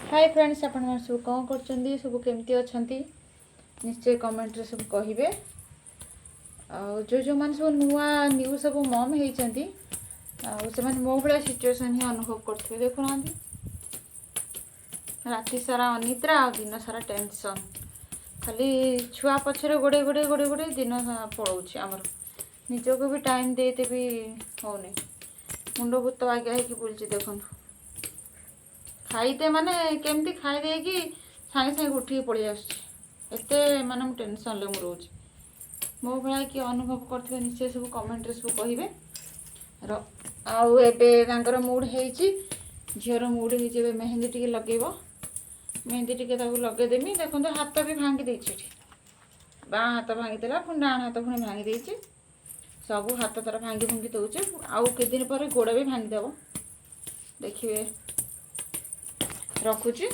High friends, ଆପଣମାନେ ସବୁ କ'ଣ କରୁଛନ୍ତି? ସବୁ କେମିତି ଅଛନ୍ତି? ନିଶ୍ଚୟ କମେଣ୍ଟରେ ସବୁ କହିବେ। ଆଉ ଯେଉଁ ଯେଉଁମାନେ ସବୁ ନୂଆ ନ୍ୟୁ ସବୁ ମମ୍ ହେଇଛନ୍ତି ଆଉ ସେମାନେ ମୋ ଭଳିଆ ସିଚୁଏସନ୍ ହିଁ ଅନୁଭବ କରୁଥିବେ। ଦେଖୁନାହାନ୍ତି, ରାତି ସାରା ଅନିଦ୍ରା ଆଉ ଦିନ ସାରା ଟେନସନ୍। ଖାଲି ଛୁଆ ପଛରେ ଗୋଡ଼େଇ ଗୋଡ଼େଇ ଗୋଡ଼େଇ ଗୋଡ଼େଇ ଦିନ ପଳଉଛି ଆମର। ନିଜକୁ ବି ଟାଇମ୍ ଦେଇତେ ବି ହେଉନି। ମୁଣ୍ଡ ଭୂତ ବାଗିଆ ହେଇକି ବୁଲୁଛି ଦେଖନ୍ତୁ। ଖାଇତେ ମାନେ କେମିତି ଖାଇ ଦେଇକି ସାଙ୍ଗେ ସାଙ୍ଗେ ଉଠିକି ପଳେଇ ଆସୁଛି। ଏତେ ମାନେ ମୁଁ ଟେନସନ୍ରେ ମୁଁ ରହୁଛି। ମୋ ଭଳିଆ କିଏ ଅନୁଭବ କରୁଥିବେ, ନିଶ୍ଚୟ ସବୁ କମେଣ୍ଟରେ ସବୁ କହିବେ। ଆଉ ଏବେ ତାଙ୍କର ମୁଡ୍ ହେଇଛି, ଝିଅର ମୁଡ୍ ହେଇଛି, ଏବେ ମେହେନ୍ଦି ଟିକେ ଲଗେଇବ। ମେହେନ୍ଦି ଟିକେ ତାକୁ ଲଗେଇଦେମି। ଦେଖନ୍ତୁ, ହାତ ବି ଭାଙ୍ଗି ଦେଇଛି ଏଠି। ବାଁ ହାତ ଭାଙ୍ଗିଦେଲା, ପୁଣି ଡାହାଣ ହାତ ପୁଣି ଭାଙ୍ଗି ଦେଇଛି। ସବୁ ହାତ ତାର ଭାଙ୍ଗି ଭୁଙ୍ଗି ଦେଉଛି। ଆଉ କେତେ ଦିନ ପରେ ଗୋଡ଼ ବି ଭାଙ୍ଗିଦେବ, ଦେଖିବେ। ରଖୁଛି।